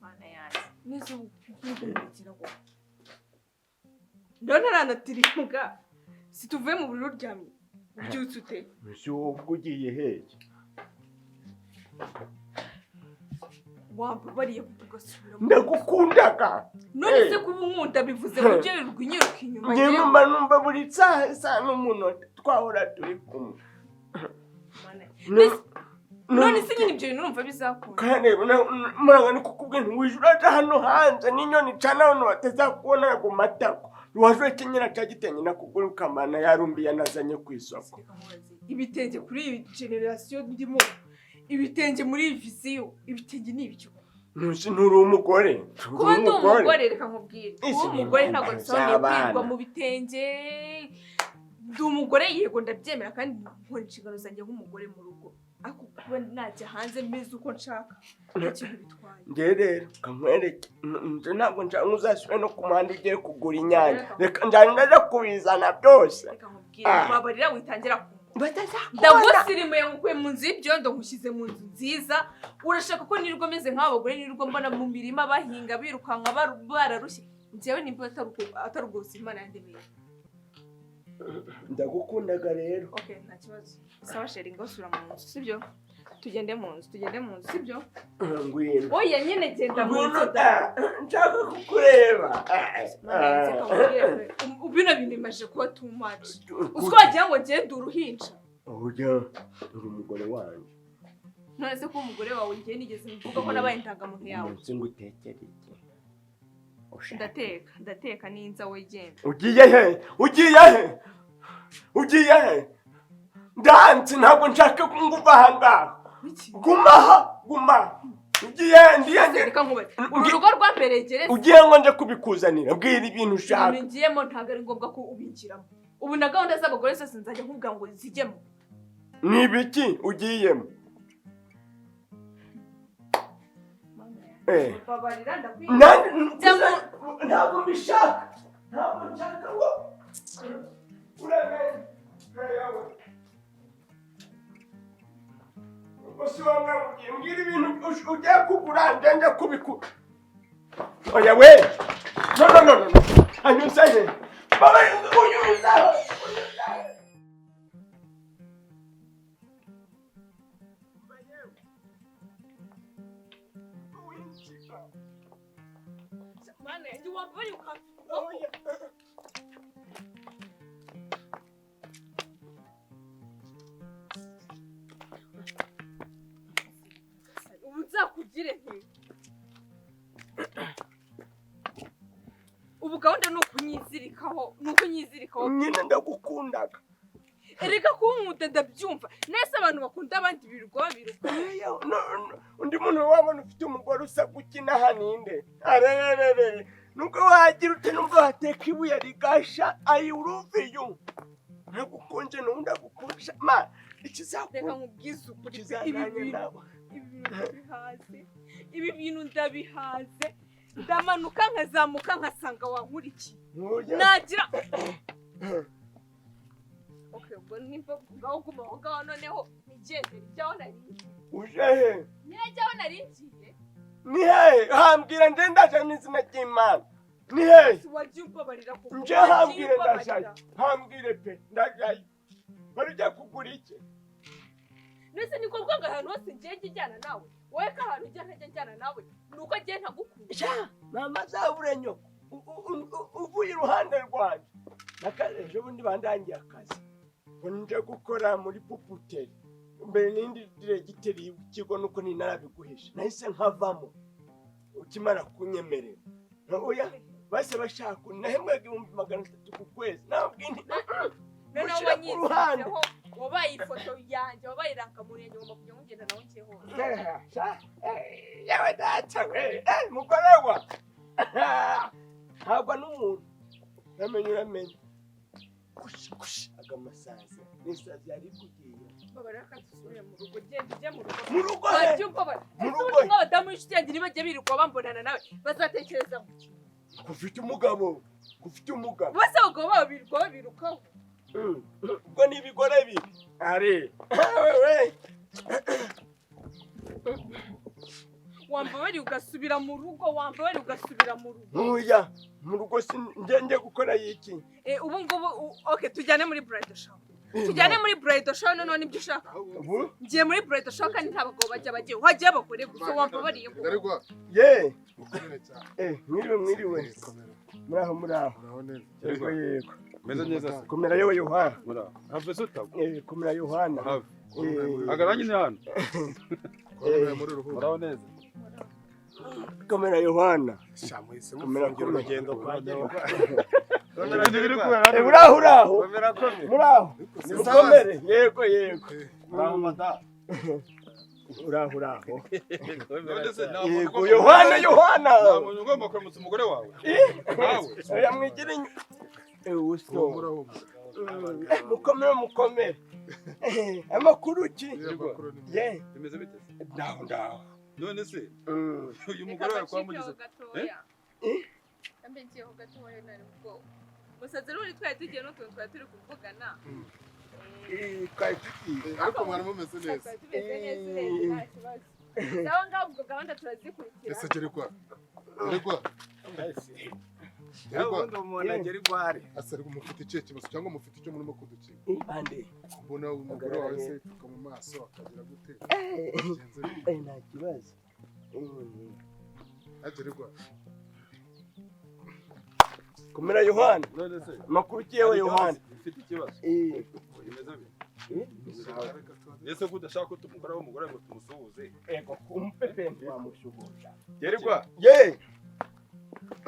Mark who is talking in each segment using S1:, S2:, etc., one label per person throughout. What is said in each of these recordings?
S1: Mana yanjye, neza ubu nkurikira ko ndabona ntaranatirimuka. Si tuvuye mu buriri, uryamye, ubyutse ute?
S2: Ese wowe ubwo ugiye hehe?
S1: Wambabariye ugasubira mu
S2: Ndagukundaga.
S1: None se kuba unkunda bivuze ngo ujye wirirwa unyiruka inyuma?
S2: Njyewe
S1: Njyewe
S2: mba numva buri saha, isaha n'umunota twahora turi kumwe.
S1: Mana, none se nyine ibyo bintu urumva bizakunda?
S2: Kandi muranga ni kukubwira ntiwije uraja hano hanze n'inyoni icana, abantu batazakubona ku matako. Waje kenyera cya gitenge nakuguruka, mana yarumbi yanazanye ku isoko.
S1: Reka nkubaze, ibitenge kuri iyi generation ndimo, ibitenge muri iyi vision, ibitenge ni ibyo?
S2: Ntuzi, nturi umugore? Nturi
S1: Kuba ndi umugore, reka nkubwire,
S2: Izi
S1: kuba
S2: ni
S1: umugore
S2: imyambaro
S1: ntabwo bisobanuye
S2: z'abana.
S1: kwirwa mu bitenge. Ndi umugore, yego, ndabyemera, kandi nkora inshingano zanjye nk'umugore mu rugo, ariko kuba najya hanze meze uko nshaka nta kintu bitwaye.
S2: Njye rero kankwereke, nje ntabwo nshaka ngo uzasubire no ku muhanda ugiye kugura inyanya. Reka njyane, ndaja kubizana byose.
S1: Reka nkubwire, babarira witangira kungura.
S2: Batazakubona.
S1: Ndagusirimuye, ngukuye mu nzu y'ibyondo, nkushyize mu nzu nziza. Urashaka ko nirirwa meze nk'aba bagore nirirwa mbona mu mirima bahinga, birukanka, bararushye? Njyewe nimba atari ubwo buzima Imana yandemeye.
S2: Ndagukundaga rero.
S1: Okay, nta kibazo. Sawa chéri, ngo sura mu nzu, sibyo? Tugende mu nzu, tugende mu nzu, sibyo?
S2: Ngwino.
S1: Oya nyine, genda mu
S2: Ngwino
S1: nzu da.
S2: Nshaka kukureba.
S1: Mana yanjye, kamubwire, bino bintu bimaze kuba too much. Uzi ko wagira ngo ngende uruhinja?
S2: Oya, uri umugore wanjye.
S1: None se ko umugore wawe, ngiye nigeze mvuga ko nabaye indangamuntu yawe?
S2: Umunsi ngutekera iki? Ushaka?
S1: Ndateka, ndateka ninza, wegenda.
S2: Ugiye he? Ugiye he? Ugiye he? Ndanze, ntabwo nshaka ko nguva aha ngaha.
S1: Iki?
S2: Guma aha, guma. Ugiye he? Ndiye nge
S1: Reka nkubaze, uru rugo rwambereye gereza?
S2: Ugiye ngo nje kubikuzanira? Bwira ibintu ushaka.
S1: Ibintu ngiyemo ntabwo ari ngombwa ko ubinjiramo. Ubu na gahunda z'abagore zose nzajya nkubwira ngo zijyemo?
S2: Ni ibiki ugiyemo?
S1: Babarira, ndakwinginze.
S2: Ntabwo mbishaka, ntabwo nshaka ngo uramenye yawe. Ubwo si wowe mwamubwiye, mbwira ibintu ugiye kugura, njye njya kubikura. Oya we, no, no, no, no, no. Anyuze he? Baba unyuzaho, unyuzaho. Winjira.
S1: Mana yanjye, wambaye ukamva.
S2: Oya.
S1: Ubu nzakugire nti ubu gahunda ni ukunyizirikaho, ni ukunyizirikaho.
S2: Nyine ndagukundaga.
S1: Erega kunkunda ndabyumva nese, abantu bakunda abandi birirwa babiruka.
S2: Oya, no, no, undi muntu wabona ufite umugore usa gukina haninde arererere, nubwo wagira ute, nubwo wateka ibuye rigasha, ayi uruviyu ntagukunje n'undi agukunje ma
S1: Reka
S2: ikizakunda
S1: nkubwize ukuri pe, ibi
S2: ikizananye
S1: bintu
S2: nawe.
S1: Ibi bintu ndabihaze, ibi bintu ndabihaze. Ndamanuka nkazamuka nkasanga wankurikiye.
S2: Oya.
S1: Nagira okay, ubwo nimba ngaho guma aho ngaho, noneho nigendere ijyaho nari ngiye.
S2: Uje he?
S1: Nyine jyaho nari ngiye.
S2: Ni hehe? Hambwira nje, ndaje n'izina ry'Imana, ni hehe?
S1: Si wagiye umbabarira koko?
S2: Nje
S1: Wagiye
S2: hambwire.
S1: umbabarira.
S2: Ndajayo, hambwire pe, ndajayo. Wari ugiye kugura iki?
S1: Mbese ni ngombwa ngo ahantu hose ngiye njye njyana nawe? Wowe ko ahantu ujya ntajya njyana nawe, ni uko ngiye ntagukunda?
S2: Sha mama, zabure nyoko. Uvuye iruhande rwanjye. Ejo bundi bandangiye akazi ngo nje gukora muri papeterie. Mbere n'indi diregiteri y'ikigo, nuko ninarabiguhisha nahise nkavamo ukimara kunyemerera. Oya, bahise bashaka nahembwaga 300,000 ku kwezi, nababwiye nti
S1: Noneho
S2: mushyire ku ruhande.
S1: Wanyizirikeho, wabaye ifoto yanjye, wabaye irangamuntu yanjye, ngomba kujya nkugenda nawe ngiye hose.
S2: Sha, yewe data we, mugore wa ntabwo n'umuntu uramenye, uramenye kushi kushi agamasazi n'isazi yari kugiye.
S1: Babarira kandi usubire mu rugo, genda ujye mu rugo.
S2: Mu rugo he?
S1: Wajya umbabara.
S2: Mu
S1: Ese
S2: rugo
S1: ubundi
S2: he?
S1: nk'abadamu b'inshuti yanjye ntibajya birirwa bambonana nawe, bazatekereza ngo iki?
S2: Ufite umugabo, ufite umugabo.
S1: Bose abagabo babo birirwa babirukaho.
S2: Ubwo ni ibigore bibi ari wewe.
S1: Wambabariye ugasubira mu rugo, wambabariye ugasubira mu rugo.
S2: Ntuya mu rugo, si njye gukora yiki?
S1: Ubu ngubu okay, tujyane muri bridal shower. Tujyane muri bridal shower noneho, nibyo ushaka.
S2: Ubu
S1: Ngiye muri bridal shower kandi nta bagabo bajya bagiye. Hagiye abagore gusa, wambabariye ko.
S3: Ndarigwa.
S2: Ye.
S3: Ukomere cyane.
S2: Mwiriwe, mwiriwe.
S3: Komera.
S2: Muraho, muraho.
S3: Uraho neza.
S2: Yego, yego.
S4: Meze neza se?
S2: Komera yewe Yohana.
S4: Muraho. Have se utagwa.
S2: Komera Yohana.
S4: Have. Hagarara nyine hano.
S3: Komera muri ruhu.
S4: Muraho neza.
S2: Komera Yohana.
S5: Shamuhise
S2: Komera,
S5: mufungira
S2: komera.
S5: urugendo kwa Gerwa.
S4: Ibintu biri kubera hano.
S2: Muraho, uraho.
S5: Komera, komera.
S2: Muraho. Mukomere. Yego, yego.
S5: Muraho madamu.
S2: Uraho, uraho.
S4: None se nta muntu
S2: Yego
S4: ugomba-
S2: Yohana, Yohana.
S4: Nta muntu ugomba kuramutsa umugore wawe. Nawe.
S2: Oya, mwigire uso.
S3: Humura, humura.
S2: Mukomere, mukomere. Amakuru ki?
S3: Yego, amakuru ni meza.
S2: Ye.
S4: Bimeze bite se?
S2: Ndaho, ndaho.
S4: None se uyu mugore wawe kwamugize
S1: gatoya.
S2: Eh?
S1: Mbe ngiyeho gatoya, nari ubwoba. Musazi ruri twari tugiye n'utuntu twari turi kuvugana.
S2: Twari tugiye.
S3: Ariko mwari mumeze neza.
S1: Twari tumeze neza urebye, nta kibazo. Sawa, ngaho ubwo gahunda turazikurikira.
S3: Ese Gerigwa, Gerigwa, Gerigwa.
S5: Ubundi umuntu agera igware.
S3: Ase ariko mufite ikihe kibazo cyangwa mufite icyo murimo kudukinga?
S2: Bande.
S3: Mbona umugore wawe se yipfuka mu maso akagira gute? Bigenze bite?
S2: Nta kibazo.
S3: Ah, Gerigwa.
S2: Komera Yohana.
S4: None se
S2: Amakuru ki yewe Yohana?
S4: Mfite ikibazo. Bimeze bite? Ese ko udashaka ko tumukora umugore ngo tumusuhuze?
S2: Ego, umpepe ntiwamushuhuje.
S4: Gerigwa.
S2: Ye.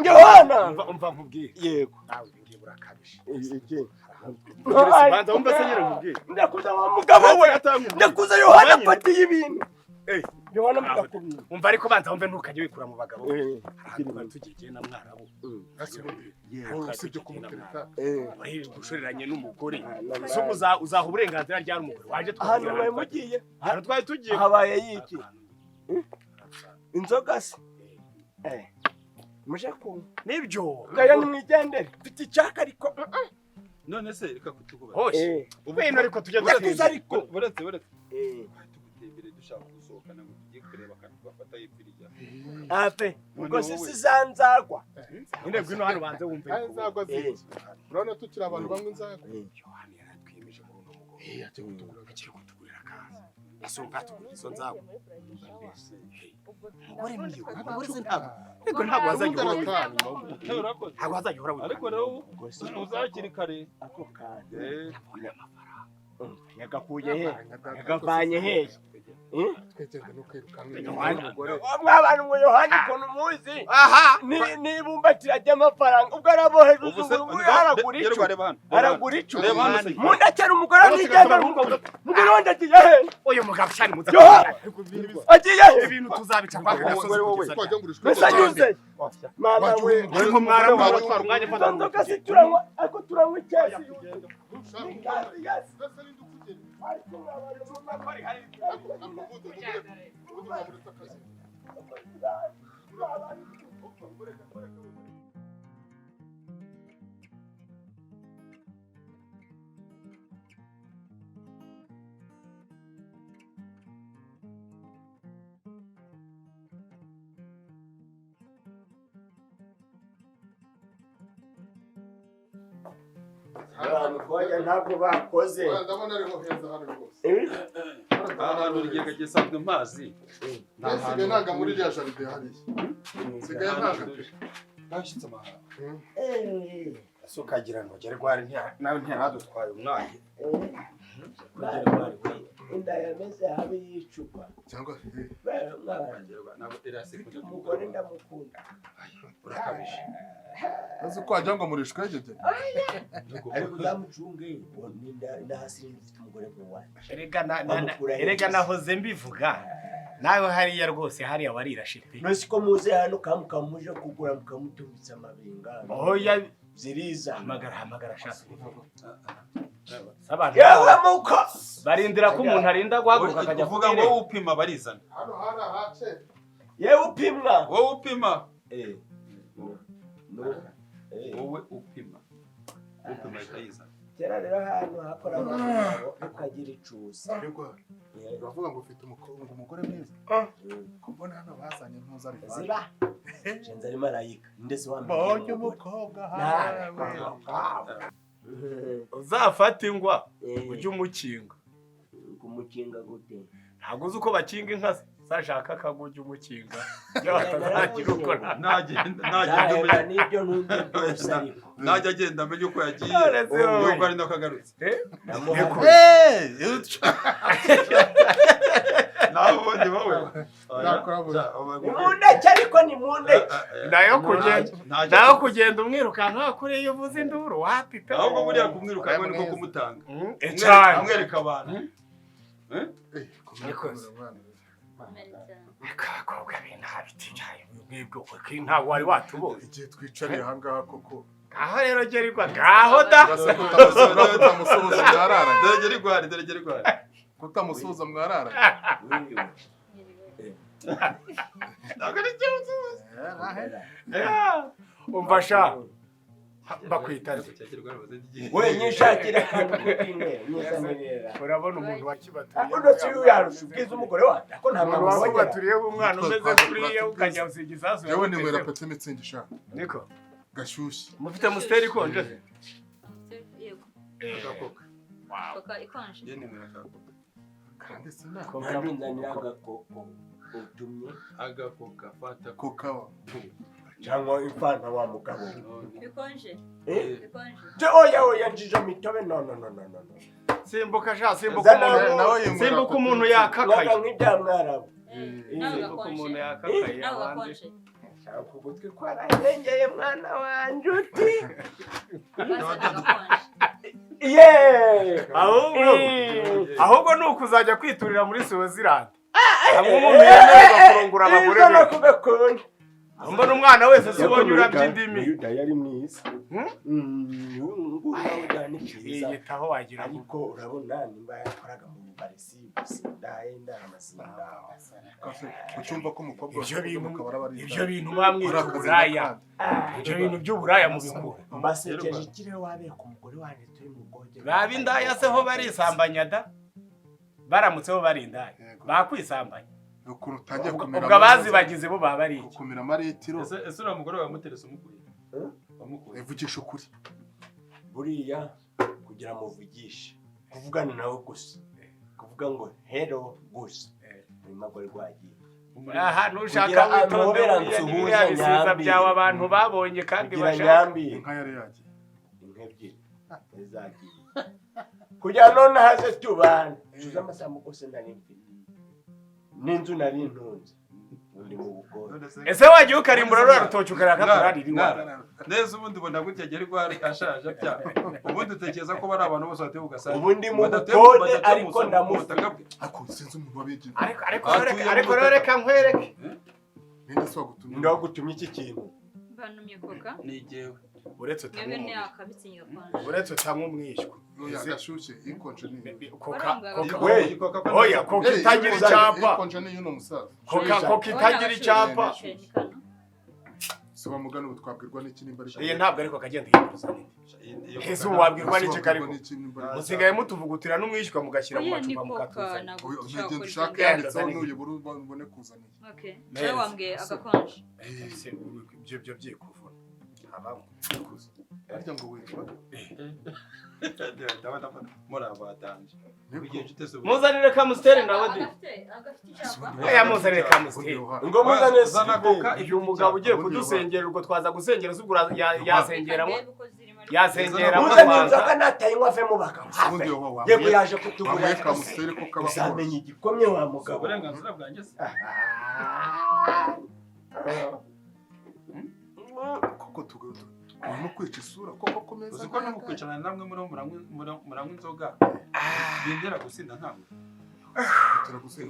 S2: Yohana.
S5: Umva, umva nkubwire.
S2: Yego.
S5: Nawe ibi ngibi urakabije.
S2: Iki?
S5: Banza wumve se nyine nkubwire.
S2: Ndakuza wa mugabo we. Ndakuza Yohana afatiye ibintu. Yohana mudakubira.
S5: Umva ariko, banza wumve, ntukajye wikura mu bagabo. Hari ahantu twari tugiye na mwarabu.
S3: Ase ubundi
S5: Twari
S3: usibye
S5: tugiye na
S3: kumutereta.
S5: Mwarabu. Gushoreranye n'umugore. Se uzaha uburenganzira ryari umugore waje?
S2: Ahantu mwari mugiye?
S5: Ahantu twari tugiye.
S2: Habaye yiki? Inzoga se? Muje kunywa.
S5: Nibyo.
S2: Ngaya nimwigendere. Mfite icyaka ariko.
S4: None se reka kutukubaza.
S5: Hoshi. Ibintu ariko tujya
S2: Ndakuza ariko.
S4: Buretse, buretse. Tugutembere dushaka gusohokana ngo tujye kureba akantu twafata hepfo.
S2: Ape. Ubwo sisi zanzagwa.
S5: Nyine ngwino hano banze wumve.
S3: Ayo nzagwa ziki? Urabona tukiri abantu bamwe inzagwa.
S5: Yohani yaratwiyemeje muri uno mugoroba.
S3: Agiye kutugura.
S5: Agiye kutugurira akaza. Ese atugurira izo nzagwa. Umugore niyo. Umugore se ntabwo. Ariko ntabwo wazajya uhora
S3: Ubundi
S5: wiruka inyuma y'umugore.
S4: Urakoze.
S5: Ntabwo wazajya uhora wiruka.
S4: Ariko rero uzakiri kare.
S2: Ako kantu.
S4: Eh,
S2: Yagakuye he? Yagavanye he?
S3: Twegende no kwirukanka inyuma
S5: Yohana.
S3: y'umugore.
S2: Mwabantu ngo Yohana ukuntu muzi.
S5: Aha.
S2: Ni nibumbatira ry'amafaranga ubwo araboheje
S4: Ubu se
S2: uzungu aragura
S4: Gerigwa,
S2: icu.
S4: reba hano.
S2: Aragura icu.
S4: Reba hano se.
S2: Mundakera umugore mwigendera, umugore wanjye agiye he?
S5: Uyu mugabo shani muza.
S2: Yohana agiye he?
S5: Ibintu tuzabica kwa gasozi
S4: Wowe, wowe.
S5: kugeza
S3: Twajya ngo urishwe.
S2: Mbese anyuze? Mama we.
S5: Ariko mwarabu muratwara umwanya
S2: Izo
S5: mfata.
S2: nzoga si turanywa, ariko turanywa icyasi yuzuye. Ni gazi, gazi.
S3: Mbese ninde ukugena?
S2: Ariko mwabantu
S3: Ubundi mwamuretse akazi.
S2: Abantu koya ntabwo bakoze.
S3: Oya, ndabona ariho heza hano rwose.
S4: Aha hantu rigega gisanzwe mpazi.
S3: Nsigaye nanga muri iriya jaride hariya. Nsigaye nanga pe.
S4: Bashyitse amahanga.
S5: Ese ukagira ngo Gerwari nawe ntiyaradutwaye umwanya.
S2: Inda yameze habe y'icupa.
S3: Cyangwa
S4: Ntabwo irasekuje.
S2: Umugore ndamukunda.
S4: Urakabije.
S3: azi ko wagira ngo murishwe yegege.
S2: Ariko uzamucunge ndahasira ufite umugore nk'uwanjye.
S5: Erega
S2: Bamukura he?
S5: erega nahoze mbivuga. Nawe hariya rwose, hariya warirashe pe.
S2: Nose ko muze hano kamuka muje kugura mukamutubitsa amabinga.
S5: Oya.
S2: Ziriza.
S5: Hamagara, hamagara shaka. Abantu
S2: Yewe muko.
S5: barindira ko umuntu arinda guhaguruka akajya
S4: Uvuga ngo wowe upima barizana.
S3: Hano hari ahace.
S2: Yewe upimwa.
S4: Wowe upima.
S2: No.
S4: Wowe upima. Upima ahita yizana.
S2: Kera rero ahantu hakora umugabo akagira icuza.
S3: Uravuga ngo ufite umugore mwiza, ko mbona hano bazanye ntuzabivane.
S2: Ziba shenze ari marayika ndetse wamenye.
S3: Mbonye umukobwa hawe.
S6: Uzafata ingwa ujye umukinga.
S2: Kumukinga gute?
S6: Ntabwo uzi uko bakinga inka se? Zashaka akagwa ujye umukinga iyo batazagira uko.
S4: Nagenda
S2: nzaheba n'ibyo ntunze byose ariko
S4: najya agenda amenye uko yagiye,
S6: None se wowe.
S4: yuko ari nako agarutse. Nawe ubundi wowe.
S2: Nimundeke, ariko nimundeke.
S6: Nayo kugenda, nawe kugenda umwirukanka kuri iyo uvuze induru wapi pe.
S4: Ahubwo buriya kumwirukanka niko kumutanga.
S6: Cyane.
S4: Amwereka abantu.
S6: Abakobwa b'intabiti mwebwe ntabwo wari watubonye.
S3: Igihe twicariye ahangaha koko.
S6: Ngaho rero gerigwa, ngaho da.
S3: Kutamusuhuza mwararanye.
S4: Dore gerigwari, dore gerigwari.
S3: Kutamusuhuza mwararanye.
S4: Ntabwo ari ikibazo.
S6: Umva sha, bakwita nde?
S2: We nyishakira akantu k'inywera nyizanirera.
S6: Urabona umuntu wakibaturiye.
S2: Uno si yarusha ubwiza umugore wanjye ko nta
S6: Umuntu
S2: muntu
S6: wakubaturiye w'umwana umeze kuriya ukajya usiga isasu.
S3: Yewe, ninywera Petit Mützig sha.
S6: Niko.
S3: Gashyushye.
S6: Mufite Amstel ikonje se?
S7: Yego.
S4: Agakoka.
S7: Coca ikonje.
S4: Njye ninywera agakoka.
S3: Kandi sina.
S2: Nandunzanira agakoko utumye.
S4: Agakoka fata.
S3: Coca wa.
S2: Cyangwa imfana wa mugabo.
S7: Bikonje.
S2: Eh?
S7: Bikonje.
S2: Je, oya oya, njije mitobe, no no no no no.
S6: Simbuka sha, simbuka
S2: Zana.
S6: Umuntu, simbuka umuntu yakakaye.
S2: Mwaga nk'ibya mwarabu.
S7: Nawe
S6: Simbuka
S7: gakonje.
S6: umuntu yakakaye
S7: Nawe
S6: abandi.
S7: gakonje.
S2: Shaka ugutwi kwararengeye mwana wanjye uti.
S7: Basi agakonje.
S2: Ye.
S6: Ahubwo ni ukuzajya kwiturira muri Swaziland. Hamwe umuntu yemererwa kurongora abagore
S2: Izo no
S6: benshi.
S2: kugakunda.
S6: Mbona umwana wese si ubonye urabya indimi.
S2: Yuda yari mwiza. Nguyu nawe ujyana icyiza.
S6: Yiyitaho wagira ngo.
S2: Ariko urabona nimba yakoraga mu bubarisi gusinda amasinda.
S3: Ucyumva ko umukobwa
S6: Ibyo bintu,
S3: mukabara bari
S6: ibyo bintu mwamwita uburaya. Ibyo bintu by'uburaya mubikura.
S2: Mbasekeje ikire wabeka umugore wanjye turi mu bwogero.
S6: Baba indaya se ho barisambanya da? Baramutse ho bari indaya. Bakwisambanya.
S3: Ukuntu utangiye kumera.
S6: Ubwo abazibagize bo baba ari iki?
S3: Kumera amaritiro.
S4: Ese uriya mugore wamuterese umukuye? Wamukuye.
S3: Ivugisha ukuri.
S2: Buriya kugira muvugishe, kuvugana nawe gusa, kuvuga ngo hello gusa, urimo rwari rwagiye.
S6: Aha nushaka
S2: Kugira
S6: witonde
S2: amuhobera
S6: buriya
S2: nsuhuza
S6: biriya bisiza
S2: nyambi.
S6: byawe abantu babonye kandi
S2: Kugira
S6: bashaka.
S2: nyambi.
S3: Inka yari yagiye.
S2: Inka ebyiri zari zagiye. Kugira none haze tubana. Cuza amasambu kose nari mfite. N'inzu nari ntunze. Undi mu bukode.
S6: Ese wagiye ukarimbura ruriya rutoki ukareka turarira iwawe?
S4: Neza ubundi ubona gutya gerigwari ashaje apya. Ubundi utekereza ko bari abantu bose batuye ugasanga.
S2: Ubundi mu bukode ariko ndamufite.
S3: Ariko sinzi umuntu wabigize.
S6: Ariko ariko rero reka nkwereke.
S3: Ninde se wagutumye?
S2: Ndagutumye iki kintu.
S7: Bantumye coca.
S4: Ni jyewe.
S6: Uretse
S7: Mwebwe ni
S6: utanywa
S7: akabitsingi gakonje.
S6: uretse utanywa umwishywa.
S3: Oya gashyushye ikonje ni.
S6: Coca Coca
S2: We.
S6: Oya Coca itagira icyapa.
S3: Ikonje ni y'uno musaza.
S6: Coca Coca itagira icyapa.
S3: Si wamugana ubu twabwirwa n'iki nimba ari.
S6: Iyi ntabwo ariko akagenda yihuza n'indi. Ese ubu wabwirwa n'iki kariko? Musigaye mutuvugutira n'umwishywa mugashyira mu
S7: Oya ni
S6: macupa
S7: coca
S6: mukatuzana.
S7: ntabwo
S3: Oya
S7: dushobora
S3: ugenda
S7: gukora
S3: ushake
S7: ibyo.
S3: yanditseho n'uyobora ubone kuzaniye.
S7: Okay. Nawe wambwiye agakonje.
S6: Ese ibyo byo byikuvuna. Abamo.
S3: Harya ngo witwa?
S4: Ndabona muri abatanje.
S6: Muzanire kamusiteri nawe di.
S7: Agafite icyapa.
S6: Oya muzanire kamusiteri.
S2: Ngo muzane
S4: Zana Coca.
S6: Uyu mugabo ugiye kudusengera ubwo twaza gusengera ubwo yasengeramo yasengeramo
S2: Muzane inzoga natayinywa ave mu bagabo.
S3: Ubundi wowe
S2: Yego yaje kutugura.
S3: Wambaye kamusiteri ko kaba
S2: Uzamenya igikomye wa mugabo.
S4: Uburenganzira bwanjye se.
S3: Koko urimo kwica isura koko komeza.
S4: Uzi ko no kwicarana namwe muri muranywa inzoga bindera gusinda ntabwo.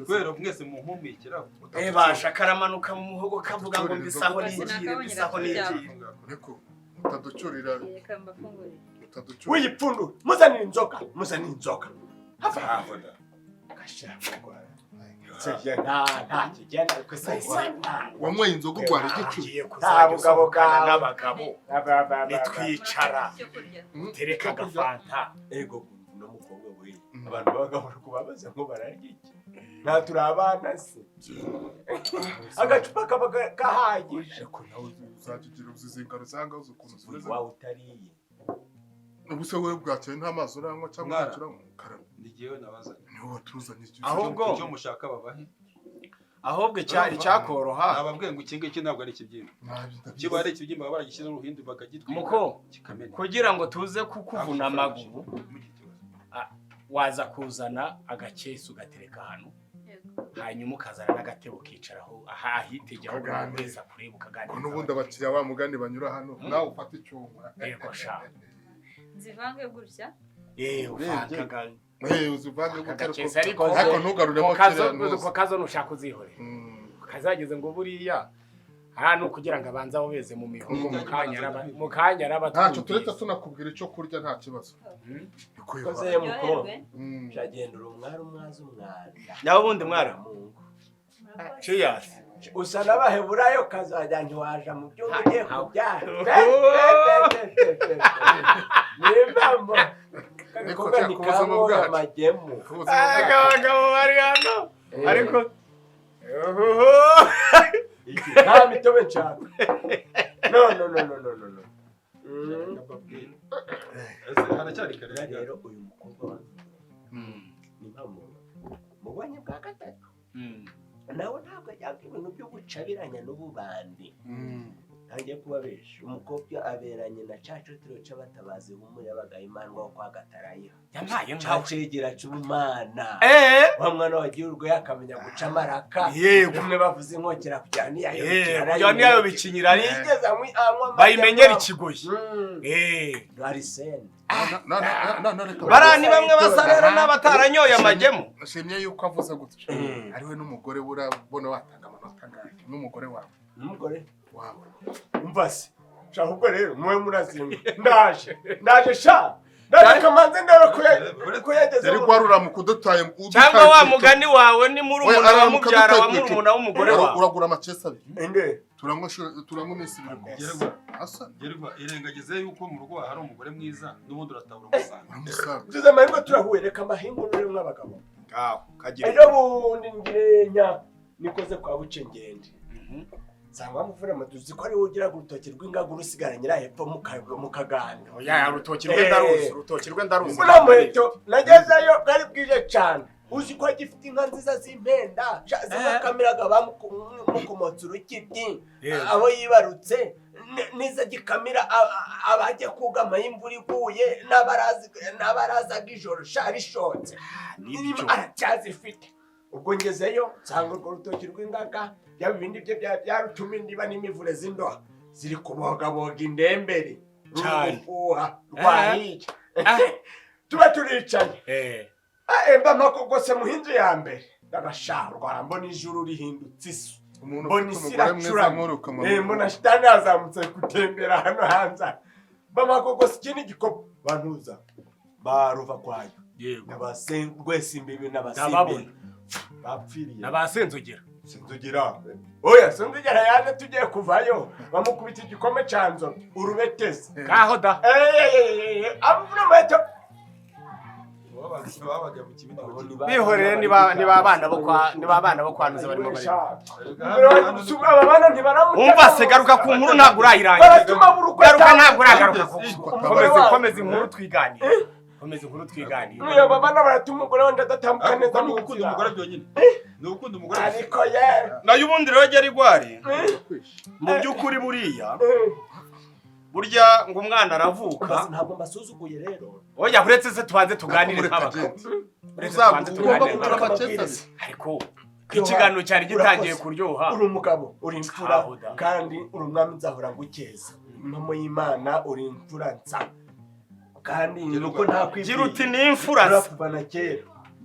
S4: Kubera mwese mumpumekeraho.
S6: Ebasha karamanuka mu muhogo kavuga ngo mbisaho nigire mbisaho nigire.
S3: Niko utaducyurira
S7: Reka mbafungurire.
S3: utaducyurira.
S2: Wiyipfundu muzanire inzoga, muzanire inzoga. Hava. Gashira mugwa. Nta kigenda.
S3: Wanyweye inzoga urwara igicucu.
S6: Ugiye
S2: Nta
S6: kuzajya
S2: bugabo
S6: usohokana
S2: bwawe.
S6: n'abagabo, nitwicara
S7: Icyo kurya.
S6: tereka agafanta.
S2: Ego, uno mukobwa we, abantu b'abagabo kubabaza ngo bararya iki? Nta, turi abana se? Agacupa kaba gahagije.
S3: Ariko nawe uzajya ugira uzizingaro zanga, uzi ukuntu zimeze.
S2: Wawe utariye.
S3: Ubu se wowe bwakeye nta mazi uranywa cyangwa
S4: Mwana.
S3: ntacyo uranywa? Karame.
S4: Ni jyewe nabazanye.
S3: Niwe watuzanye icyo.
S6: Ahubwo-
S4: Icyo mushaka babahe.
S6: Ahubwo icyakoroha
S4: Nababwiye ngo iki ngiki ntabwo ari ikibyimba.
S3: Ntabyo ndabizi.
S4: Kiba ari ikibyimba baba baragishyizeho uruhindu bakagitwika
S6: Muko,
S4: kikamena.
S6: kugira ngo tuze kukuvuna amaguru,
S4: Mugire ikibazo.
S6: waza kuzana agakesi ugatereka hano,
S7: Yego.
S6: hanyuma ukazana n'agatebe ukicaraho aha ahitegeye aho
S3: Tukaganira.
S6: buri wese akureba, ukaganira.
S3: Ko n'ubundi abakiriya wa mugani banyura hano, nawe ufata icyuma.
S6: Yego sha.
S7: Nzivange gutya.
S6: Uvange
S3: Uzivange gutya, ariko
S6: agakesi, ariko
S3: ariko ntugaruremo kiriya ntuzi.
S6: Kazo nushaka uzihorera. Kazageze ngo buriya hano kugira ngo abanze abobeze mu mihogo mu kanya araba
S3: Ntacyo turetse
S6: twumvise.
S3: tunakubwira icyo kurya, nta kibazo. Niko
S2: Koze
S3: Yohana.
S2: mukobwa.
S7: Uryoherwe.
S2: Shagenda uri umwari, umwazi, umwanda.
S6: Naho ubundi mwara.
S2: Mungu.
S7: Murakoze.
S6: Cheers.
S2: Usa n'abaheburayo, kazajya ntiwaja mu byumba ugiye kubyara. Ni impamvu.
S3: Niko
S2: Agakobwa
S3: ku buzima
S2: ntikabonye
S3: bwacu.
S2: amagemu.
S3: Ku buzima bwacu.
S6: Abagabo bari hano ariko
S2: Iki, nta mitobe nshaka. No, no, no, no, no, no, no.
S4: Ese haracyari kare?
S2: Rero uyu mukobwa wanjye, ni impamo mubonye bwa gatatu, nawe ntabwo ajyaga ibintu byo gucabiranya n'ububandi. Ntangiye kubabesha, umukobwa aberanye na ca cotero c'abatabazi humura yabaga imandwa wo kwa Gatarayiha.
S6: Yampaye
S2: Ca
S6: nkawe.
S2: cegera c'ubumana, wa mwana wagiye urwo yakamenya guca amaraka. Rimwe bavuze inkokera kugira niyayo.
S6: Kugira niyayo bikinyira ari
S2: Yigeze anywa amata.
S6: Bayimenyera ikigoyi.
S2: Arisene.
S3: Na reka.
S6: Bariya ni bamwe basa rero n'abataranyoye amagemu.
S3: Nshimye yuko avuze gutyo. Ariwe n'umugore we, urabona watanga amanota angahe? N'umugore wawe.
S2: Umugore
S3: Wawe.
S2: Umva se, sha, ahubwo rero muwe murazinga, ndaje, ndaje sha, ndaje kamanze ndebe ko yageze.
S3: Yari rwaruramuka udutaye.
S6: Cyangwa wa mugani wawe ni murumuna wa mubyara wa murumuna w'umugore wawe.
S3: Uragura amakesi abiri.
S2: Inde?
S3: Turanywa turanywa iminsi 2 gusa.
S4: Gerwa,
S3: Asa.
S4: Gerwa, irengagize yuko mu rugo hari umugore mwiza, n'ubundi uratabura umusanga.
S3: Uramusanga.
S2: Tuze amahirwe turahuye, reka mbahingurure mw'abagabo.
S6: Ngaho kagira.
S2: Ejo bundi ngirenya nikoze kwa buce ngende nsanga wamuvura amaduzi ko ariwe ugiraga urutoki rw'ingagu rusigara nyirahepfo mu kaganda.
S6: Oya, urutoki rwe ndaruzi, urutoki rwe ndaruzi.
S2: Mbura muheto nagezeyo bwari bwije cyane, uzi ko agifite inka nziza z'impenda zibakamiraga bamukomotse urukiti, abo yibarutse niza gikamira abajya kugama imvura iguye n'abarazaga ijoro sha rishotse.
S6: Nibyo.
S2: Aracyazifite. Ubwo ngezeyo nsanga urwo rutoki rw'ingaga, byaba ibindi bye byarutuma indiba n'imivure z'indoha ziri kubogaboga indemberi ruri
S6: Cyane.
S2: gufuha rwahiye. Tuba turicaye. Mba mpakogose muhinzu ya mbere, ndabasha mbona ijuru rihindutse isu.
S3: Umuntu
S2: Mbona
S3: ufite
S2: isi
S3: umugore mwiza
S2: iracuramye.
S3: nk'uri ukamuha.
S2: Mbona shitani yazamutse gutembera hano hanze aha. Mba mpakogose ikindi gikopo bantuza baruva kwayo.
S6: Yego.
S2: Rwesimbibi
S6: Ndababona.
S2: n'abasimbi bapfiriye.
S6: Nabasenzogera.
S2: Sinzogera, oya, sinzogera yaje tugiye kuvayo bamukubita igikome ca nzoga urubetezi.
S6: Ngaho da.
S2: Amvura muheto.
S4: Babaga mu kibindi.
S6: Bihorere, niba abana bo kwa niba abana bo kwanuza barimo bari.
S2: Aba bana ntibaramuta.
S6: Umva se, garuka ku nkuru, ntabwo urayirangiza.
S2: Baratuma burukwe.
S6: Garuka, ntabwo uragaruka ku
S3: Umugore
S6: komeza
S2: wawe.
S6: Komeza inkuru twiganire, komeza inkuru twiganire.
S2: Aba bana baratuma umugore wanje adatambuka neza
S4: Ni
S2: mu
S4: ugukunda
S2: nzira.
S4: umugore byonyine, ni ugukunda umugore gusa.
S2: Ariko ye.
S6: Nayo ubundi rero jya rigwari mu by'ukuri buriya burya ngo umwana aravuka.
S2: Ntabwo mbasuzuguye rero.
S6: Oya, uretse se tubanze tuganire
S3: Mureka
S6: nk'abagabo.
S3: agende.
S6: Uretse tubanze
S3: Ugomba
S6: tuganire
S3: kugura
S6: nk'abagabo.
S3: amakesi abiri.
S6: Ariko ko ikiganiro cyari gitangiye kuryoha.
S2: Uri umugabo, uri imfura.
S6: Aho da.
S2: Kandi uri umwami, nzahora ngukeza impamo y'Imana, uri imfura nsa kandi nuko ntakwibwiye.
S6: Gira uti ni imfura se.
S2: Kuva na kera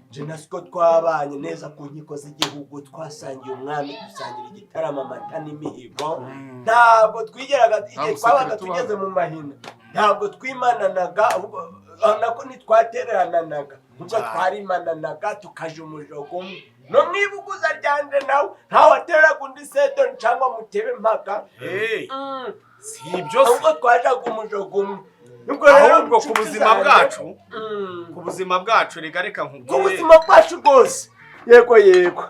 S2: jenasiko twabanye neza ku nkiko z'igihugu, twasangiye umwami, dusangira igitaramo, amata n'imihigo. Ntabwo twigeraga igihe
S3: Nta
S2: twabaga
S3: musekere.
S2: tugeze mu mahina, ntabwo twimananaga, ahubwo nako ntitwatererananaga, ubwo twarimananaga tukaja umujogo umwe. No mwibuguza ryanje nawe ntawateraga undi sedoni cyangwa mutebe mpaka.
S6: Si ibyo se.
S2: Ahubwo twajaga umujogo umwe. Ubwo rero
S5: Ahubwo ku
S2: inshuti
S5: buzima
S2: zanjye,
S5: bwacu, ku buzima bwacu, reka reka
S2: ku
S5: nkubwire.
S2: buzima bwacu rwose, yego yego.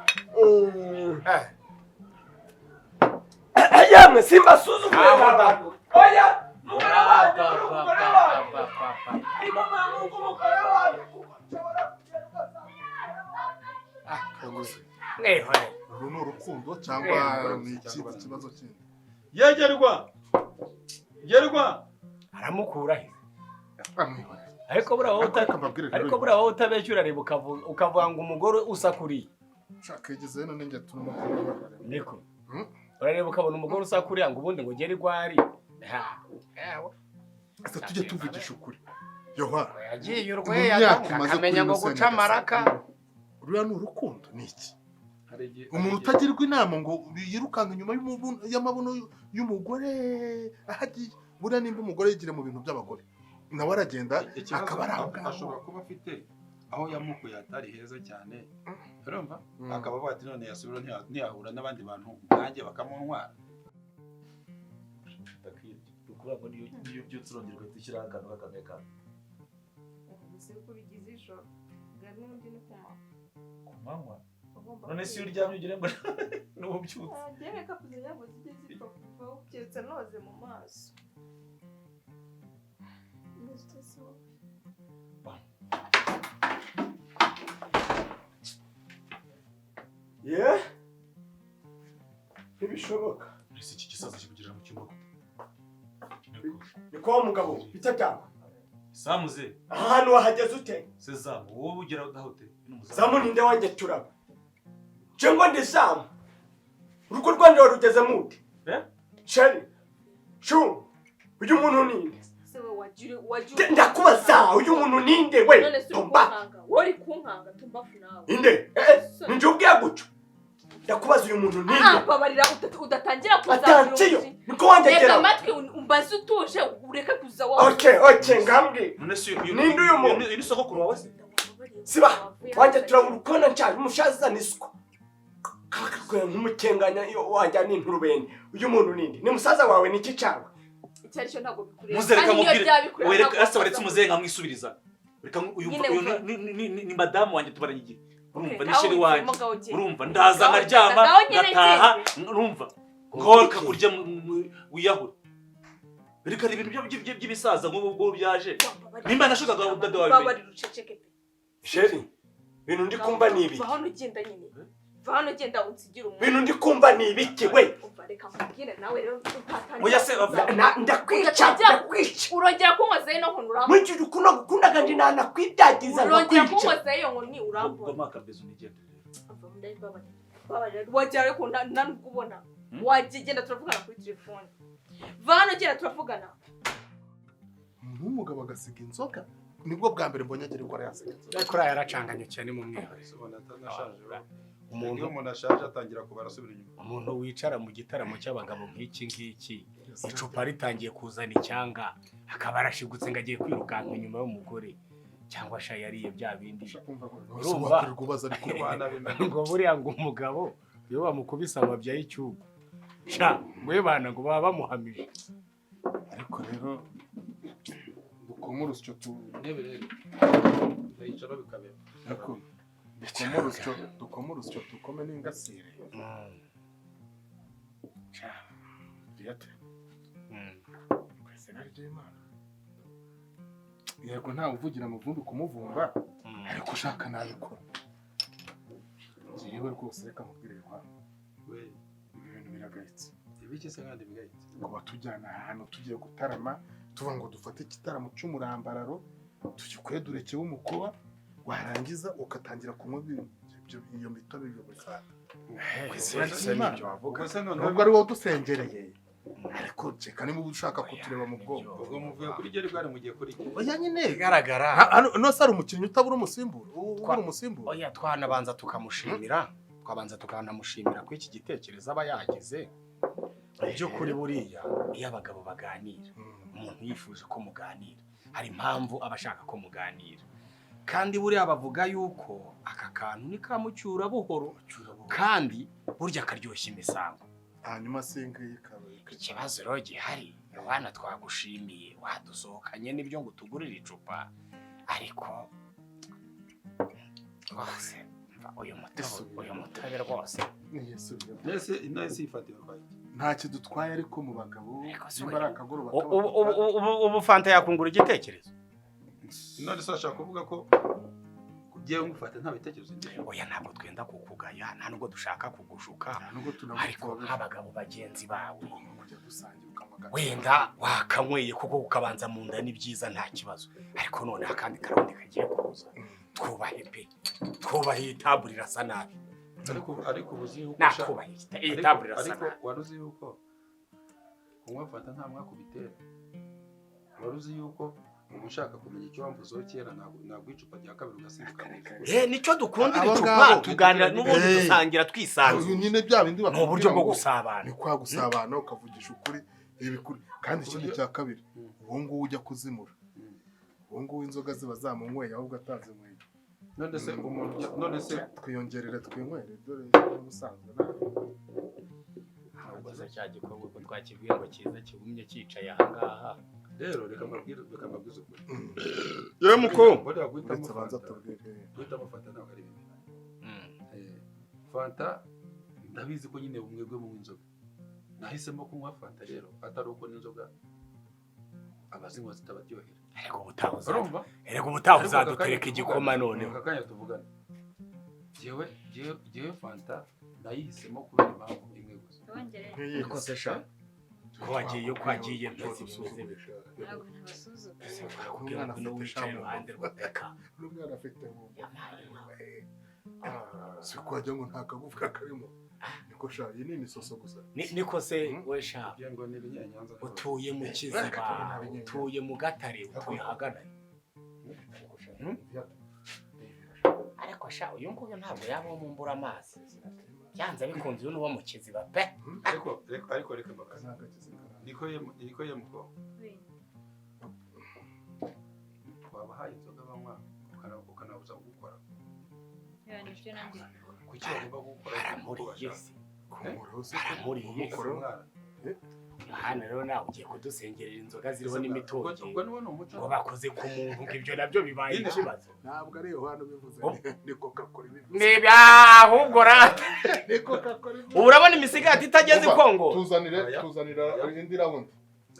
S2: Yemwe, simbasuzuguye abantu. Oya, umugore wanjye uri umugore wanjye, niba mpamvu umugore wanjye, kuko nshobora kugenda ugasanga
S3: Kaguze.
S6: Mwihorere.
S3: Uru ni urukundo cyangwa ni ikindi kibazo kindi?
S4: Yegerwa, gerwa.
S6: Aramukura he?
S3: Amwihorere.
S6: Ariko buriya wowe
S3: Ariko reka mbabwire rero,
S6: ariko buriya wowe utabeshya, urareba ukavuga ngo umugore usa kuriya.
S3: Shaka yigeze hano ninjye turimo kubabarira.
S6: Niko.
S3: Hmm?
S6: Urareba ukabona umugore usa kuriya, ngo ubundi ngo ugere igwari. Ha, ewe.
S3: Ese tujye tuvugisha ukuri, Yohana?
S5: Yagiye
S3: Mu
S5: urweya
S3: myaka imaze
S5: akamenya
S3: kuri
S5: ngo
S3: ino
S5: guca
S3: sene,
S5: amaraka.
S3: Ruriya ni urukundo ni iki?
S4: Hari igihe
S3: Umuntu utagirwa inama ngo yirukanka inyuma y'amabuno y'umugore aho agiye. Buriya nimba umugore yigira mu bintu by'abagore, nawe aragenda
S4: Ikibazo
S3: akaba ari aho ngaho.
S4: Ashobora kuba afite aho yamukuye atari heza cyane, urumva? Akaba avuga ati none yasubira ntiyahura n'abandi bantu nkanjye bakamuntwara.
S8: Ndakwiye. Ni ukuvuga ngo niyo ubyutse urongera ugahita ushyiraho akantu k'akamekapu.
S1: Ubu ko bigize ijoro gari n'undi ni ku manywa.
S8: Ku manywa?
S1: Ugomba
S8: None se iyo
S1: kwiga.
S8: uryamye ugira ngo n'ubu ubyutse?
S1: Njye makeup ntabwo zijya zipfa kuvaho, keretse noze mu maso. Umeze ute se wowe?
S2: Ye, ntibishoboka.
S8: Ese iki gisaza kikugirira mu cyumba gute?
S2: Ni kwa mugabo bite byawe?
S8: Samuze.
S2: Ahantu wahageze ute?
S8: Se zamu, wowe ugera aho ute? Ni umuzamu.
S2: Zamu ninde wanjye? Turaba nje ngo ndi zamu, urugo rwanjye warugezemo ute?
S8: Eh?
S2: Chéri shu, uyu muntu ninde?
S1: Se wowe wagira
S2: Ndakubaza, uyu muntu ninde we?
S1: None se uri
S2: Tomba.
S1: kunkanga? Wowe uri kunkanga, tumbafu nawe.
S2: Inde? Eh, ninjye ubwiye guca, ndakubaza, uyu muntu
S1: Ah,
S2: ninde?
S1: babarira udatangira kuzamura
S2: Attention,
S1: umujinya.
S2: niko wanjye
S1: Reka
S2: gera.
S1: amatwi umbaze utuje, ureke kuza wowe.
S2: Okay, okay, ngambwe.
S8: None se uyu
S2: Ninde uyu muntu?
S8: Uyu ni sogokuru wawe se?
S2: Siba wanjye, turabura ukona nshaje umushaza n'isuku kakakwe nk'umukenganya iyo wajya n'inturubende. Uyu muntu ninde? Ni musaza wawe? Ni iki cyawe?
S1: Icyo ari cyo ntabwo bikureba.
S8: Muze, reka
S1: Kandi niyo
S8: mubwire.
S1: byaba bikureba,
S8: Oya, reka
S1: ntabwo
S8: ese waretse
S1: waza.
S8: umuzehe nkamwisubiriza. Reka uyu
S1: Nyine
S8: uyu ni madamu wanjye, tubaranye igihe. Urumva, ni
S1: Ngaho
S8: chéri
S1: wivemo,
S8: wanjye.
S1: ngaho ugende.
S8: Urumva, ndaza
S1: Ngaho
S8: nkaryama,
S1: ngaho nyine
S8: ngataha,
S1: gende.
S8: urumva. Ngaho kakurya wiyahure. Reka ibintu by'ibisaza nk'ubu ubwo byaje. Nimba nashukaga udada wawe.
S1: Babarira uceceke pe.
S2: Chéri, ibintu ndi kumva ni ibiki?
S1: Va hano ugenda nyine. Va hano ugenda unsigire umuntu.
S2: Ibintu ndi kumva ni ibiki we?
S1: Umva, reka nkubwire nawe rero utatangira.
S8: Oya se,
S2: Ndakwica, ndakwica.
S1: Urongera kunkozaho ino nkoni urambona.
S2: Muri icyo ukuntu gukundaga ndi nanakwibyagiza.
S1: Urongera
S2: Ndakwica.
S1: kunkozaho iyo nkoni urambona.
S8: Goma akabezo unigendere.
S1: Ava mu ndababarira. Babarira. Wagira ariko nta nubwo ubona. Wagiye genda, turavugana kuri telefone. Va hano genda, turavugana.
S3: Umuntu w'umugabo agasiga inzoga, nibwo bwa mbere mbonye agira indwara yasiga inzoga.
S6: Ariko uriya yaracanganyukiye, ni mu mwihorere.
S4: Ubona atanashaje we.
S6: Umuntu
S4: Iyo umuntu ashaje atangira kubara asubira inyuma.
S6: Umuntu wicara mu gitaramo cy'abagabo nk'iki ngiki, icupa ritangiye kuzana icyanga, akaba arashigutse ngo agiye kwirukanka inyuma y'umugore, cyangwa sha yariye bya bindi.
S3: Urumva wakwirirwa ubaza ariko.
S6: Ngo buriya ngo umugabo iyo bamukubise amabya y'icyugu, sha we bana, ngo baba bamuhamije.
S3: Ariko rero dukome urusyo tu
S4: Intebe rero ndayicara bikabera.
S3: Ariko dukome urusyo dukome n'ingasire. Viate, ku izina ry'Imana, yego, ntawe uvugira mu vumbi kumuvumba, ariko ushaka nabikora njyewe rwose. Reka nkubwire Yohana,
S4: We.
S3: ibi bintu biragayitse.
S4: Ibiki se kandi bigayitse?
S3: Kuba tujyana ahantu tugiye gutarama, tuvuga ngo dufate igitaramo cy'umurambararo tugikwedure kibe umukoba, warangiza ugatangira kunywa iyo mitobe y'ubufana. Ku izina ry'Imana.
S4: Ubwo se noneho
S3: Nubwo ari wowe udusengereye, ariko reka niba ushaka kutureba mu bwonko.
S4: Ubwo muvuye kuri geri bwari mugiye kuri geri.
S3: Oya nyine.
S5: Igaragara.
S3: Hano se hari umukinnyi utabura umusimbura, ubura umusimbura?
S6: Oya, twanabanza tukamushimira, twabanza tukanamushimira ko iki gitekerezo aba yagize. Mu by'ukuri buriya iyo abagabo baganira, umuntu yifuje ko muganira, hari impamvu aba ashaka ko muganira. Kandi buriya bavuga yuko aka kantu ni kamucyura buhoro, kandi burya karyoshya imisango.
S3: Hanyuma singiyi kabaye.
S6: Ikibazo rero gihari, Yohana, twagushimiye wadusohokanye n'ibyo ngo utugurire icupa, ariko rwose mva uyu mutobe rwose.
S4: Mbese inahise yifatira rwaye.
S3: Nta kidutwaye, ariko mu bagabo
S6: Ariko si
S3: nimba ari akagoroba.
S6: Ubu fanta yakungura igitekerezo.
S4: None se urashaka kuvuga ko ugiye ngufata nta bitekerezo ngira?
S6: Oya, ntabwo twenda kukugaya, nta nubwo dushaka kugushuka,
S3: nubwo
S6: ariko nk'abagabo bagenzi bawe
S3: tugomba kujya dusangira ukamagana.
S6: Wenda wakanyweye kuko ukabanza mu nda ni byiza, nta kibazo, ariko noneho akandi karundi kagiye kuza, twubahe pe, twubahe. Iyi tabure irasa nabi.
S4: Ariko ubu uzi yuko
S6: Nakubahe, iyi tabure irasa
S4: ariko
S6: nabi.
S4: Wari uzi yuko kunywa fanta nta mwaka ubitera? Wari uzi yuko uba ushaka kumenya icyo wamvuzeho kera, ntabwo icupa rya kabiri ugasimbuka?
S6: Nicyo dukundira
S3: Abo
S6: icupa,
S3: ngabo.
S6: tuganira n'ubundi, dusangira twisanzuye.
S3: Nyine bya bindi
S6: Ni uburyo bwo
S3: bakubwira ngo
S6: gusabana.
S3: Ni kwa gusabana, ukavugisha ukuri ibikuri. Kandi ikindi cya kabiri, uwo nguwo ujya kuzimura, uwo nguwo inzoga ziba zamunyweye ahubwo atazinyweye.
S4: None se umuntu none se
S3: Twiyongerere, twinywere, dore n'ubusanzwe nawe.
S6: Ahubwo se cya gikorwa ko twakibwiye ngo kiza kigumye cyicaye ahangaha?
S4: Rero reka mbabwize ukuri.
S5: Yewe muko.
S4: Buriya guhitamo
S3: Uretse abanza
S4: fanta
S3: tubwire.
S4: Guhitamo fanta ntabwo ari bibi. Fanta ndabizi ko nyine mwebwe munywa inzoga. Nahisemo kunywa fanta rero atari uko n'inzoga abazinywa zitabaryohera.
S6: Ariko ubutaha
S4: Urumva?
S6: Erega ubutaha
S4: Ariko aka kanya
S6: uzadutereka igikoma
S4: tuvugana,
S6: noneho.
S4: aka kanya tuvugana, jewe fanta nayihisemo kubera impamvu imwe gusa.
S7: Wongere.
S6: Niko se sha, ko wagiye mbese bimeze bite?
S7: Ntabwo nabasuzugura.
S6: Kugira ngo n'uwo wicaye iruhande rwe reka.
S3: N'umwana afite mu si ko wagira ngo nta kagufwa karimo. Niko sha, iyi ni imisoso gusa.
S6: Niko se we sha?
S4: Kugira ngo ni ibinyanyanza.
S6: Utuye mu Kiziba, utuye mu Gatare, utuye ahagana? Ariko sha, uyu nguyu ntabwo yaba uwo mu mbura amazi, byanze bikunze uyu ni uwo mu Kiziba pe.
S4: Ariko reka mbabaze. Niko ye muko.
S7: Oui.
S4: Wabahaye inzoga banywa ukanabuza gukora.
S7: Ya, nibyo nanjye.
S4: Kuki bagomba gukora?
S6: Baramuriye se?
S3: Baramuriye.
S6: Baramuriye. Yohana rero nawe ugiye kudusengerera inzoga ziriho n'imitungo
S4: Ubwo niwo ni umuco.
S6: ngo bakoze ku muntu, ngo ibyo nabyo bibaye ikibazo.
S3: Ntabwo ari Yohana ubivuze, ni Coca-Cola ibivuze.
S6: Niba ahubwo rata
S3: Ni Coca-Cola ibivuze.
S6: ubu urabona imisigati itageze i
S3: Umva,
S6: Kongo.
S3: Tuzanire, tuzanira indi round.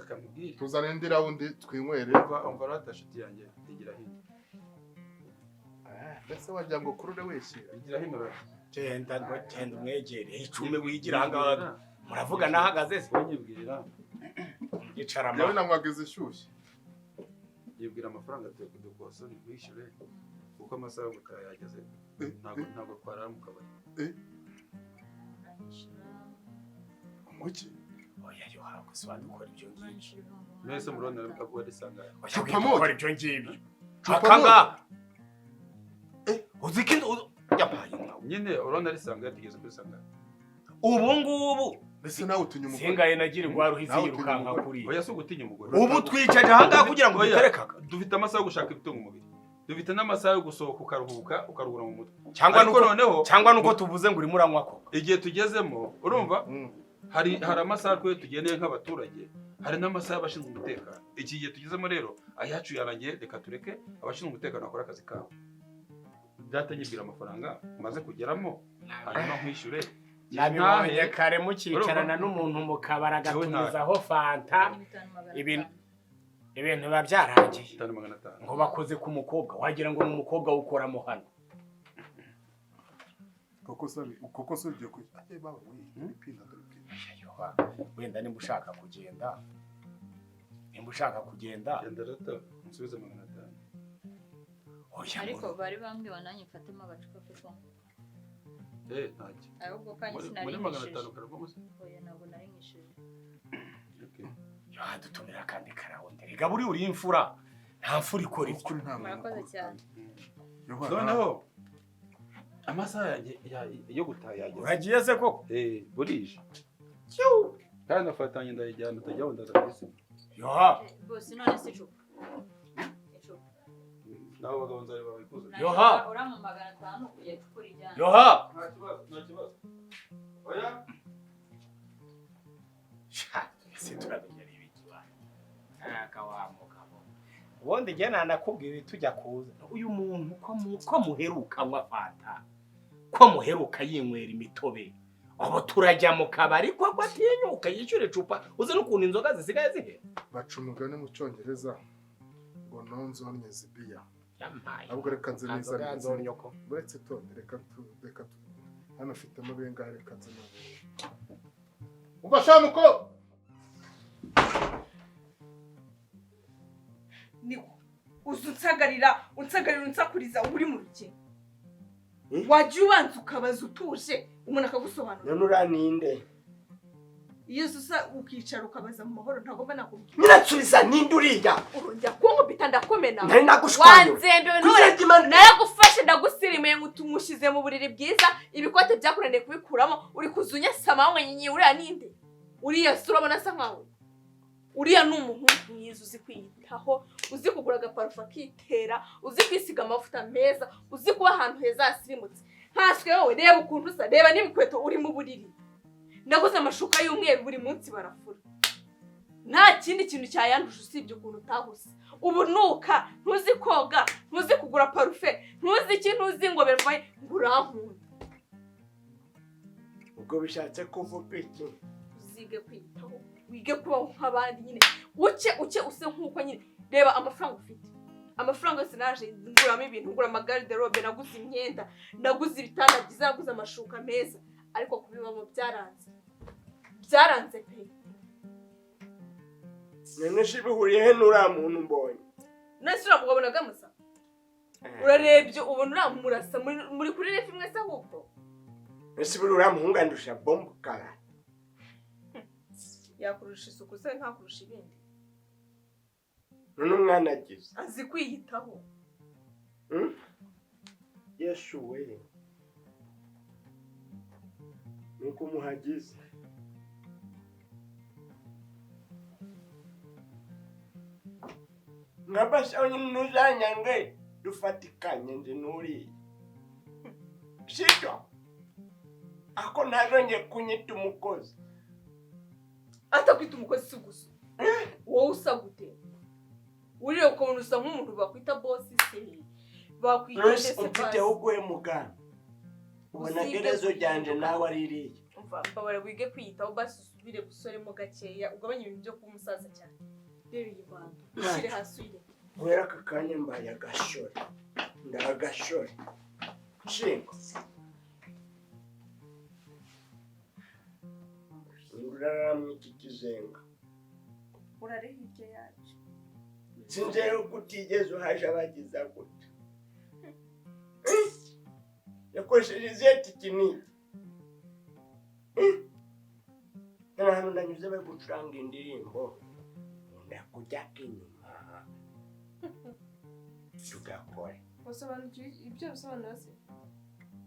S4: Akamubwira.
S3: Tuzanire indi round twinywere.
S4: Umva rata shiti yanjye, igira hino.
S3: Mbese wagira ngo kurure wishyira.
S4: Igira hino rata.
S6: Genda ngo genda umwegere icume wigira ahangaha, muravugana ahagaze se?
S4: Unyibwirira.
S6: Yicara.
S3: Yewe, nanywaga izishyushye.
S4: Yibwira amafaranga dukosore wishyure kuko amasaha yo gutaha yageze, ntabwo twarara mu kabari.
S3: Nguki?
S6: Oya Yohana, gusa wadukora ibyo ngibyo.
S4: Mwese murabona abo risanga.
S6: Oya, dukora ibyo ngibyo.
S3: Cupa.
S6: Akangaka uzi ko yabaye nkawe.
S4: Nyine urabona risanga tugeze kuri sanga.
S6: Ubu ngubu
S3: Mbese nawe utinya umugore?
S6: Singaye nagira rwa ruhizi
S3: Nawe utinya
S6: yirukanka
S3: umugore?
S6: kuri.
S4: Oya, si ugutinya umugore.
S6: Ubu twicaje ahangaha kugira ngo
S4: Oya,
S6: duterekaka.
S4: Dufite amasaha yo gushaka ibitunga umubiri, dufite n'amasaha yo gusohoka ukaruhuka, ukaruhura mu mutwe.
S6: Cyangwa
S4: Ariko
S6: nuko
S4: noneho
S6: cyangwa nuko tuvuze ngo urimo uranywa ko.
S4: Igihe tugezemo, urumva, hari amasaha twe tugeneye nk'abaturage, hari n'amasaha y'abashinzwe umutekano. Iki gihe tugezemo rero ayacu yarangiye, reka tureke abashinzwe umutekano bakora akazi kabo. Data, nyibwira amafaranga umaze kugeramo hanyuma nkwishyure.
S6: Nabibonye kare mukicarana n'umuntu mu kabari agatumizaho fanta, ibintu biba byarangiye.
S4: 5,500.
S6: Ngo bakoze ku mukobwa, wagira ngo ni umukobwa ukoramo hano.
S3: Koko se ugiye kujya? Baba we, ipinda dore ipinda.
S6: Yoha, wenda nimba ushaka kugenda, nimba ushaka kugenda.
S4: Genda rata, unsubize 500.
S6: Oya.
S7: Ariko bari bambwiye nanjye mfatemo agacupa ko kunywa.
S4: Ntacyo.
S7: Ahubwo kanya sinari
S4: Muri magana
S7: nkishije.
S4: atanu karavamo se?
S7: Oya, ntabwo nari nkishije.
S4: Okay.
S6: Yoha, dutumira akandi karawundi. Rega buri uri imfura, nta mfura ikora ibyo.
S3: Ukuri nta muntu
S7: Murakoze cyane.
S3: Yohana.
S4: Noneho amasaha yanjye yo gutaha yageze.
S6: Uragiye se koko?
S4: Burije kandi nafatanye ndayijyana, utajya wenda ndaza kuyisiga.
S6: Yoha.
S7: Bose, none se icupa, icupa?
S4: Nabo bagabo nzareba babikuzanire.
S6: Yoha.
S7: Urampa 500 kujya gukora ijyana.
S6: Yoha.
S4: Nta kibazo, nta kibazo. Oya.
S6: Ese turamenya ari ibiki bana? Aka wa mugabo. Ubundi njye nanakubwira tujya kuza. Uyu muntu ko muheruka anywa fanta, ko muheruka yinywera imitobe, ubu turajya mu kabari ko atinyuka yishyura icupa, uzi n'ukuntu inzoga zisigaye zihera.
S3: Baca umugani mu cyongereza ngo nonzonye zibiya.
S6: Yampaye.
S3: Ahubwo reka nze
S6: Nta nzoga
S3: nizanire.
S6: nzonyoko.
S3: Uretse tonde, reka tu hano ufitemo bingahe, reka nze nizanire. Umva shamuko.
S1: Niko uza unsagarira unsakuriza uba uri mu rugendo. Wajya ubanza ukabaza utuje umuntu akagusobanurira.
S2: None uraninde?
S1: Iyo uza ukicara ukabaza mu mahoro ntabwo mba nakubwira.
S2: Nyine ninde uriya?
S1: Urongera kunkubita ndakomena.
S2: Nari nagushwanyura.
S1: Wanzembewe
S2: Kwizera
S1: none
S2: Imana-
S1: naragufashe ndagusirimuye ngo tumushyize mu buriri bwiza, ibikote byakunaniye kubikuramo, uri kuza unyasama wenyine. Uriya ninde? Uriya si urabona asa nkawe? Uriya ni umuhungu mwiza uzi kwiyitaho, uzi kugura agaparufe akitera, uzi kwisiga amavuta meza, uzi kuba ahantu heza hasirimutse. Nkanswe wowe, reba ukuntu usa, reba n'ibikweto uri mu buriri. Naguze amashuka y'umweru buri munsi barafura. Nta kindi kintu cyayanduje usibye ukuntu utahuse. Ubunuka, ntuzi koga, ntuzi kugura parufe, ntuzi iki, ntuzi ngo bervaye, ngo urankunda.
S2: Ubwo bishatse kuvuga iki?
S1: Uzige kwiyitaho, wige kubaho nk'abandi nyine. Uke use nk'uko nyine. Reba amafaranga ufite. Amafaranga yose naje nguramo ibintu, ngura amagariderobe, naguze imyenda, naguze ibitanda byiza, naguze amashuka meza, ariko kubibamo byaranze. Byaranze pe.
S2: None se bihuriye he n'uriya muntu mbonye?
S1: None se uramubonaga musa? Urarebye ubona uramurasa muri kuri refi mwese ahubwo.
S2: Ese buriya uriya muhungu andusha bombo kara?
S1: Yakurusha isuku se ntakurusha ibindi.
S2: None umwana agize.
S1: Azi kwiyitaho.
S2: Yesu we. Nuko umuhagize. Nkabasha nyine ntuzanyange dufatikanye nje n'uriya. Sibyo? Ako ntazongeye kunyita umukozi.
S1: Atakwita umukozi si gusa. Wowe usa gute? Uriya ukabona usa nk'umuntu bakwita boss se. Bakwita
S2: Rwose
S1: ndetse
S2: umfiteho uguhe muganga. Ubona
S1: Uzige
S2: gerezo ryanje nawe ari iriya.
S1: Umva mbabara wige kwiyitaho basi usubire gusoremo gakeya ugabanye ibintu byo kuba umusaza cyane. Rero iyi bando ushyire hasi uyireke.
S2: Guhera aka kanya mbaye agashore. Ndagashore. Nshingo. Urarara iki kizenga.
S1: Urare hirya yacu.
S2: Sinzi yuko utigeze uhaje abagiza gutya. Yakoresheje izihe tekiniki? Nari hano nanyuze bari gucuranga indirimbo. Ndakujya inyuma. Tugakora.
S1: Wasobanukiwe ibyo bisobanura se?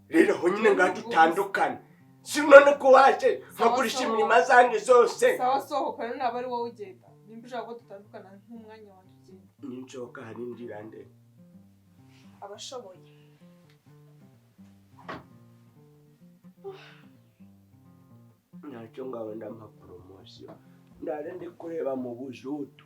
S2: Rero aho nyine ngaho dutandukane. Si none ko waje nkagurisha imirima zanjye zose.
S1: Sawa sohoka rero ntabwo ari wowe ugenda. Nimba ushaka ko dutandukana nk'umwanya wanjye ugenda.
S2: Ninsohoka hari inzira nde?
S1: Abashoboye.
S2: Ntacyo ngaho ndampa poromosiyo. Ndare ndi kureba mu buzutu.